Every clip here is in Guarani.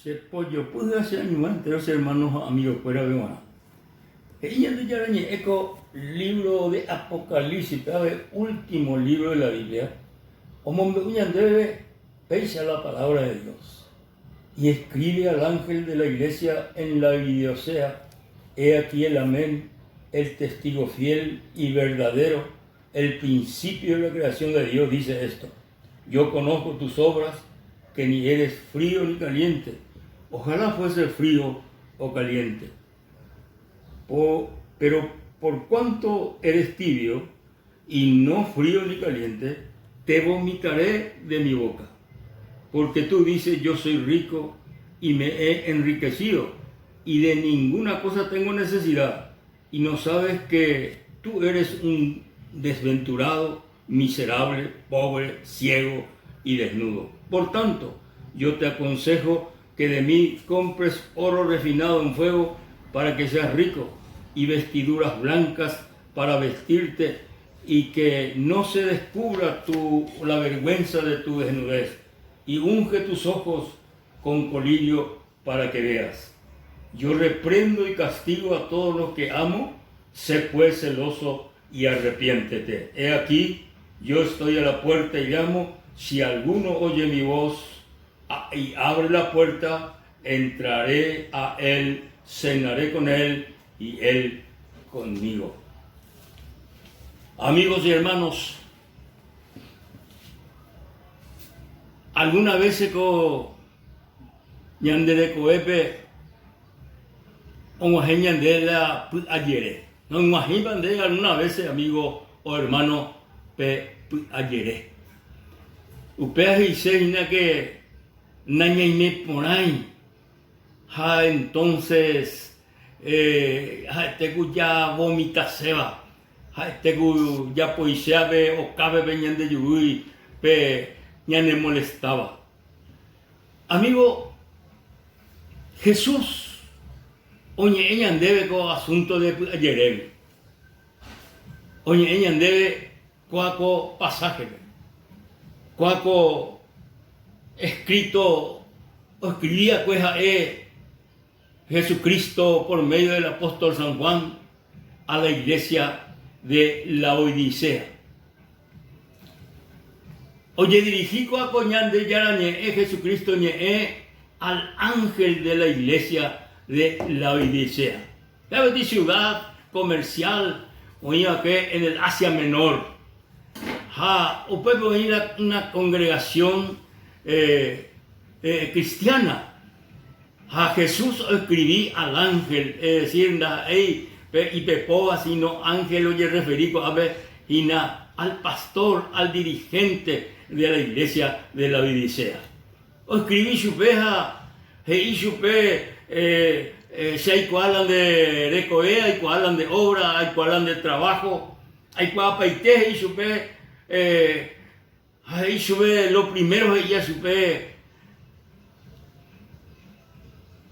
Che pojopy ha che añuã entéro che hermano ha amigo-kuérape g̃uarã. He'i Ñandejára Ñe'ẽ ko lívro de Apocalipsis-pe ave último lívro de la Biblia, omombe'u ñandéve péicha la palabra de Dios, Y escribe al ángel de la iglesia en Laodicea, He aquí el Amén, el testigo fiel y verdadero, el principio de la creación de Dios, dice esto, Yo conozco tus obras, que ni eres frío ni caliente, ojalá fuese frío o caliente. O, pero por cuanto eres tibio y no frío ni caliente, te vomitaré de mi boca. Porque tú dices, yo soy rico y me he enriquecido, y de ninguna cosa tengo necesidad, y no sabes que tú eres un desventurado, miserable, pobre, ciego y desnudo. Por tanto, yo te aconsejo que de mí compres oro refinado en fuego para que seas rico, y vestiduras blancas para vestirte, y que no se descubra tu, la vergüenza de tu desnudez, y unge tus ojos con colirio para que veas. Yo reprendo y castigo a todos los que amo, sé pues celoso y arrepiéntete. He aquí, yo estoy a la puerta y llamo, si alguno oye mi voz y abre la puerta, entraré a él, cenaré con él y él conmigo. Amigos y hermanos, alguna vez ko ñande rekovépe og̃uahẽ ñande la py'ajere. Nog̃uahẽipa nde alguna vez amigo o hermano pe py'ajere. Upéva he'ise hína ke nañaime porãi ha entonces ha'ete ku javomitaséva, ha'ete ku japoiséva pe okápe pe ñande juvýi pe ñanemolestáva. Amigo, Jesús oñe'ẽ ñandéve ko asunto de py'ajerégui. Oñe'ẽ ñandéve kóa ko pasáhepe. Kóa ko escrito oescribi va'ekue ha'e Jesucristo por medio del apóstol San Juan a la iglesia de Laodicea. Ojedirihi kóa ko Ñandejára Ñe'ẽ, Jesucristo ñe'ẽ, al ángel de la iglesia de Laodicea. Péva peteĩ ciudad comercial oĩva'ekue en el Asia Menor. Ha upépe oĩ una congregación cristiana. Ha Jesús oescribi al ángel, es decir, ndaha'éi pe ipepóva, sino ángel ojerreferi ko'ápe hína al pastor, al dirigente de la iglesia de Laodicea. Oescribi chupe ha he'i chupe, Che aikuaa la nde rekove, aikuaa la nde obra, aikuaa la nde trabajo, aikuaapaite he'i chupe, Ha he'i chupe, lo primero he'íva chupe,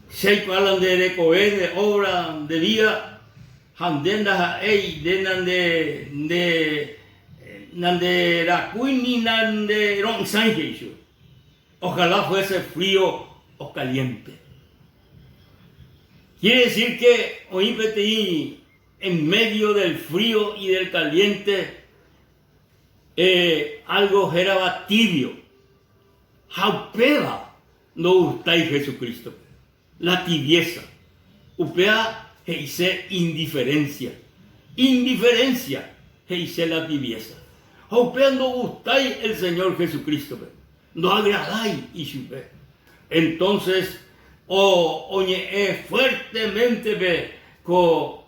Che aikuaa la nde rekove, nde obra, nde vida, ha nde ndaha'éi, nde nande, nde, nande rakúi ni nande ro'ysãi, he'i chupe. Ojalá fuese frío o caliente. Quiere decir que oĩ peteĩ en medio del frío y del caliente Álgo hérava tibio. Ha upéva ndogustái Jesucrístope, la tibieza. Upéva he'ise indiferencia. Indiferencia he'ise la tibieza. Ha upéva ndogustái el Señor Jesucrístope, ndoagradái ichupe. Entonces oñe'ẽ fuertemente pe ko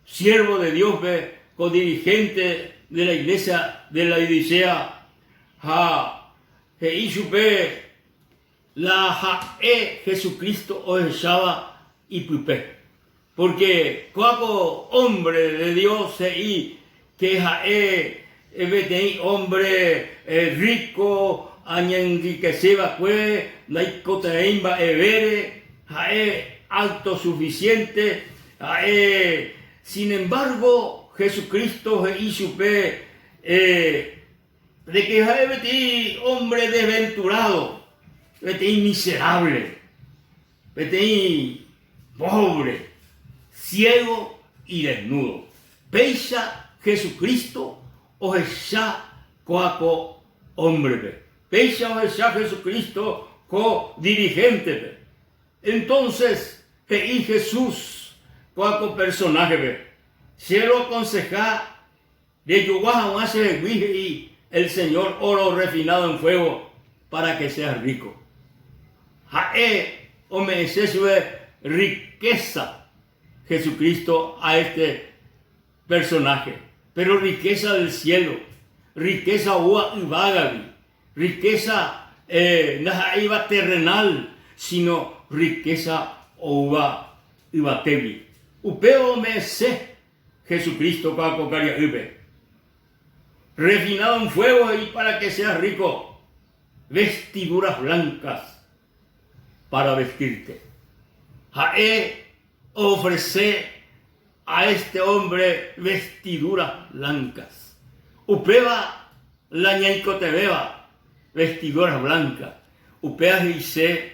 Siervo de Dios-pe, ko dirigente de la iglesia de Laodicea, ha he'i chupe la ha'e Jesucristo ohecháva ipype. Porque kóa ko hombre de Dios he'i ke ha'e peteĩ hombre rico añenriquece va'ekue, ndaikotevẽi mba'evére, ha'e autosuficiente, ha'e, sin embargo, Jesucristo he'i chupe de que ha'e peteĩ hombre desventurado, peteĩ miserable. Peteĩ pobre, ciego y desnudo. Péicha Jesucristo ohecha kóa ko hombre-pe. Péicha ohecha Jesucristo ko dirigente-pe. Entonces he'i Jesús kóa ko personaje-pe, Che roaconseja rejogua hag̃ua chehegui, he'i el Señor, oro refinado en fuego, para que seas rico. Ha'e ome'ẽse chupe riqueza Jesucristo a este personaje, pero riqueza del cielo, riqueza oúva yvágagui, riqueza ndaha'éiva terrenal, sino riqueza oúva yvatégui. Upéva ome'ẽse Jesucristo ko ko karia'ýpe. Refinado en fuego he'i para que seas rico, vestiduras blancas para vestirte. Ha'e oofrese a este hombre vestiduras blancas. Upéva la ñaikotevẽva, vestiduras blancas. Upéva he'ise,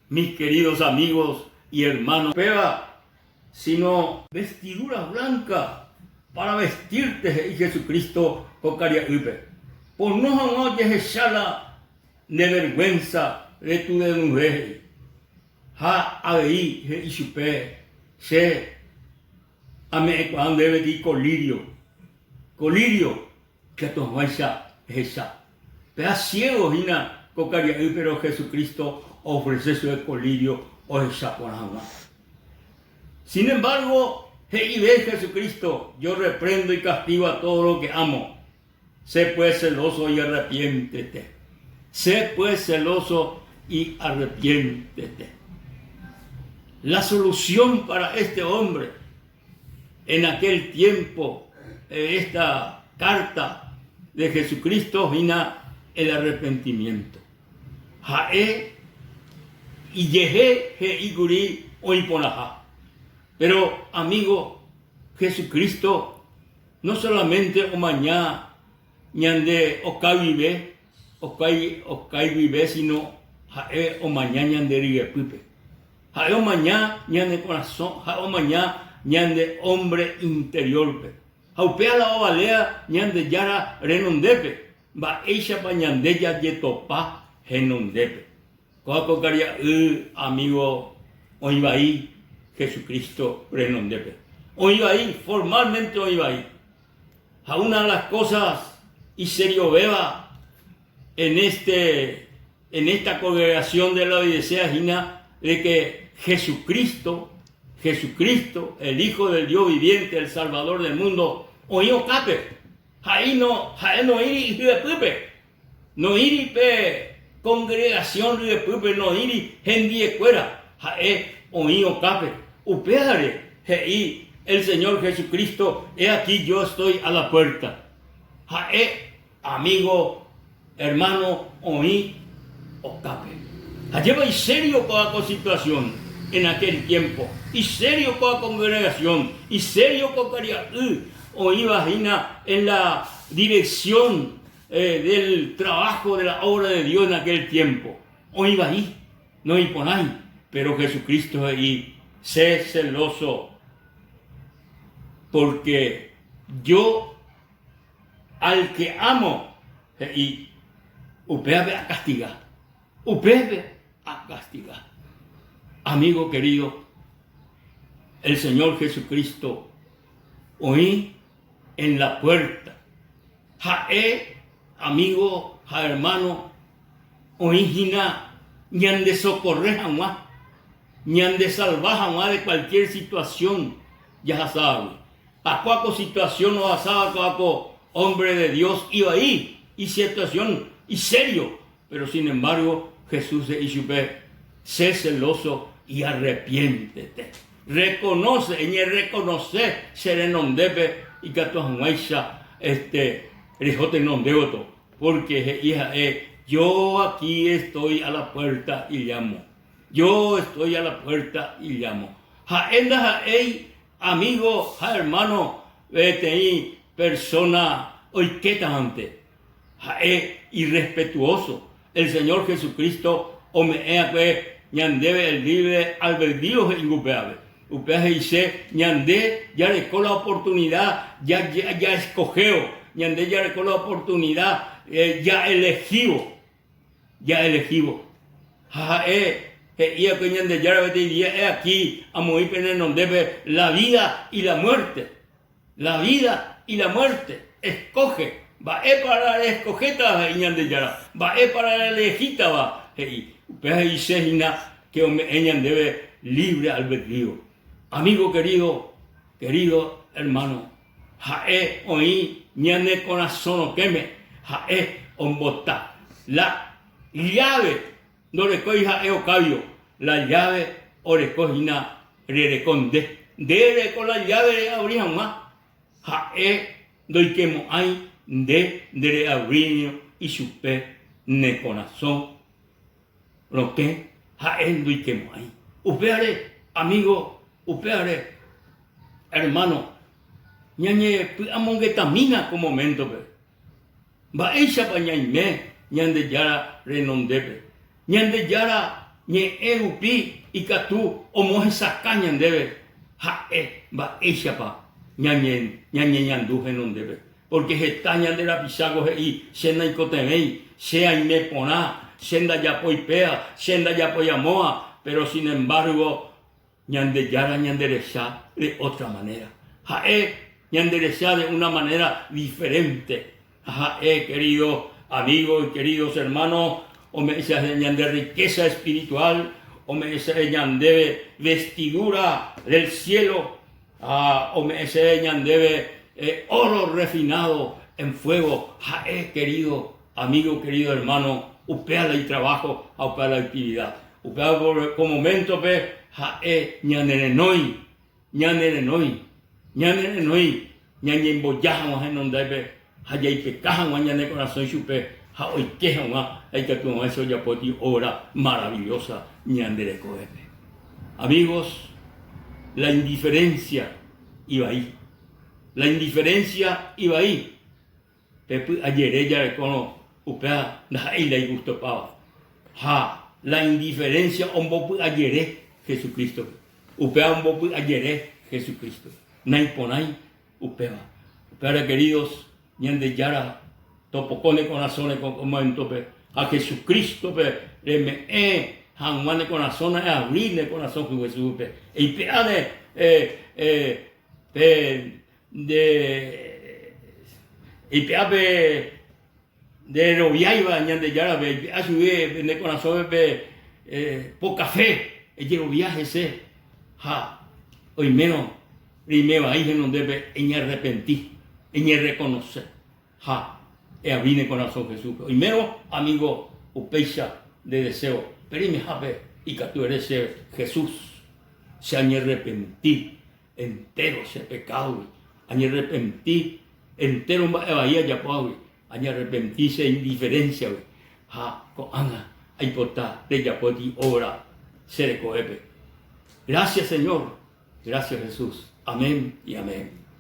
mis queridos amigos y hermanos, upéva, sino vestiduras blancas para vestirte he'i Jesucristo ko karia'ýpe. Pono hag̃ua ojehecha la nde vergüenza de tu desnudez he'i. Ha avei he'i chupe, Che ame'ẽkuaa ndéve peteĩ kolírio, kolírio ikatu hag̃uáicha ehecha. Péva siégo hína ko karia'y péro Jesucristo oofrese chupe kolírio ohecha porã hag̃ua. Sin embargo, he'ive Jesucristo, Yo reprendo y castigo a todo lo que amo. Sé pues celoso y arrepiéntete. Sé pues celoso y arrepiéntete. La solución para este hombre en aquel tiempo, esta carta de Jesucristo hína el arrepentimiento. Ha'e ijehe he'i kuri oĩ porãha. Pero amigo, Jesucristo No solamente omaña ñande oka guive, okái, okái guive, sino ha'e omaña ñande ryepýpe. Ha'e omaña ñane korasõ, ha'e omaña ñande hombre interior-pe. Ha upéva la ovaléa Ñandejára renondépe, mba'éichapa ñande jajetopa henondépe. Kóva ko karia'y amigo oĩ vai Jesucristo renondépe. Oĩ vai, formalmente oĩ vai. Ha una de las cosas iseriovéva en este, en esta congregación de Laodicea hína de que Jesucristo, Jesucristo, el Hijo del Dios viviente, el Salvador del mundo, oĩ okápe. Ha'e no, ha'e noĩri hyepýpe. Noĩri pe kongregasión ryepýpe, noĩri hendiekuéra, ha'e oĩ okápe. Upévare he'i el Señor Jesucristo, He aquí yo estoy a la puerta. Ha'e, amigo, hermano, oĩ okápe. Ajépa isério kóva ko situación en aquel tiempo, isério kóva kongregasión, isério ko karia'y oĩva hína en la dirección del trabajo de la obra de Dios en aquel tiempo. Oĩ vai, noĩporãi, pero Jesucristo he'i, Sé celoso, porque yo al que amo, he'i, upévape akastiga, upépe akastiga. Amigo querido, el Señor Jesucristo oĩ en la puerta Ha'e, amigo ha hermano, oĩ hína ñandesokorre hag̃ua, ñandesalva hag̃ua de cualquier situación jahasávagui. Ha kóa ko situación ohasáva kóa ko hombre de Dios ivai, isituación iserio, pero sin embargo Jesús he'i chupe, Sé celoso y arrepiéntete. Reconoce, eñerreconoce che renondépe ikatu hag̃uáicha este reho tenonde gotyo, porque he'i ha'e, Yo aquí estoy a la puerta y llamo. Yo estoy a la puerta y llamo. Ha'e ndaha'éi amigo ha hermano peteĩ persona oikétavante. Ha'e irrespetuoso. El Señor Jesucristo ome'ẽ'akue. ñandéve el libre albedrío he'íngo upévape. Upéva he'ise ñande jareko la oportunidad jaescohévo, ñande jareko la oportunidad jaelegívo, jaelegívo. Ha ha'e he'i va'ekue Ñandejára peteĩ día, He aquí amoĩ pene renondépe la vida y la muerte. La vida y la muerte, escoge. Mba'épa la reescohétava he'i Ñandejára, mba'épa la reelegítava he'i. Upéva he'ise hína que ome'ẽ ñandéve libre albedrío. Amigo querido, querido hermano, ha'e oĩ ñane korasõ rokẽme, ha'e ombota la llave Ndorekói ha'e okáguio, la lláve oreko hína rereko nde. Nde rereko la lláve re'avri hag̃ua, ha'e ndoikemo'ãi nde ndere'avríño ichupe ne korasõ rokẽ, ha'e ndoikemo'ãi. Upévare, amigo, upévare, hermano, ñañepy'amongetamína ko moméntope. Mba'éichapa ñaime Ñandejára renondépe? Ñandejára Ñe'ẽ rupi ikatu omohesakã ñandéve ha'e mba'éichapa ñañeñandu henondépe. Pórke heta ñande rapicháko he'i, Che naikotevẽi, che aime porã, che ndajapói péa, che ndajapói amóa, péro sin embargo Ñandejára ñanderecha de ótra manéra. Ha'e ñanderecha de una manéra diferénte. Ha ha'e, querido amigo y queridos hermanos, ome'ẽse ñande riqueza espiritual, ome'ẽse ñandéve vestidura del cielo, ha ome'ẽse ñandéve oro refinado en fuego. Ha'e, querido amigo, querido hermano, upéva la itrabajo ha upéva la actividad. Upéva ko moméntope ha'e ñanerenói, ñanerenói, ñanerenói ñañemboja hag̃ua henondépe ha jaipeka hag̃ua ñane korasõ ichupe ha oike hag̃ua ha ikatu hag̃uáicha ojapóti obra maravillosa ñande rekovépe. Amigos, la indiferencia ivai. La indiferencia ivai. Pe py'ajere jarekórõ upéva ndaha'éi la igustopáva. Ha la indiferencia ombopy'ajere Jesucristo-pe. Upéva ombopy'ajere Jesucristo-pe. Naiporãi upéva. Upévare queridos, Ñandejára topoko ne korasõre ko momento-pe ha Jesucristo-pe reme'ẽ hag̃ua ne korasõ eabri ne korasõ Jesús-pe. Eipe'a ne pe Nde eipe'a pe nde reroviáiva Ñandejárape, eipe'a chugui pe ne korasõme pe poka fe, ejerovia hese ha oimérõ reime vai henondépe eñearrepenti, eñerrekonose ha eavri ne korasõ Jesúspe. Oimérõ amigo upéicha nde deseo, pe reimehápe ikatu ere chéve, Jesús, che añerrepenti Entéro che pekádogui añerrepenti, entéro mba'e vai ajapóvagui añerrepenti che indiferénsiagui, ha ko'ág̃a aipota rejapóti óbra che rekovépe. Grásia Señor, grásia Jesús. Amén y amén.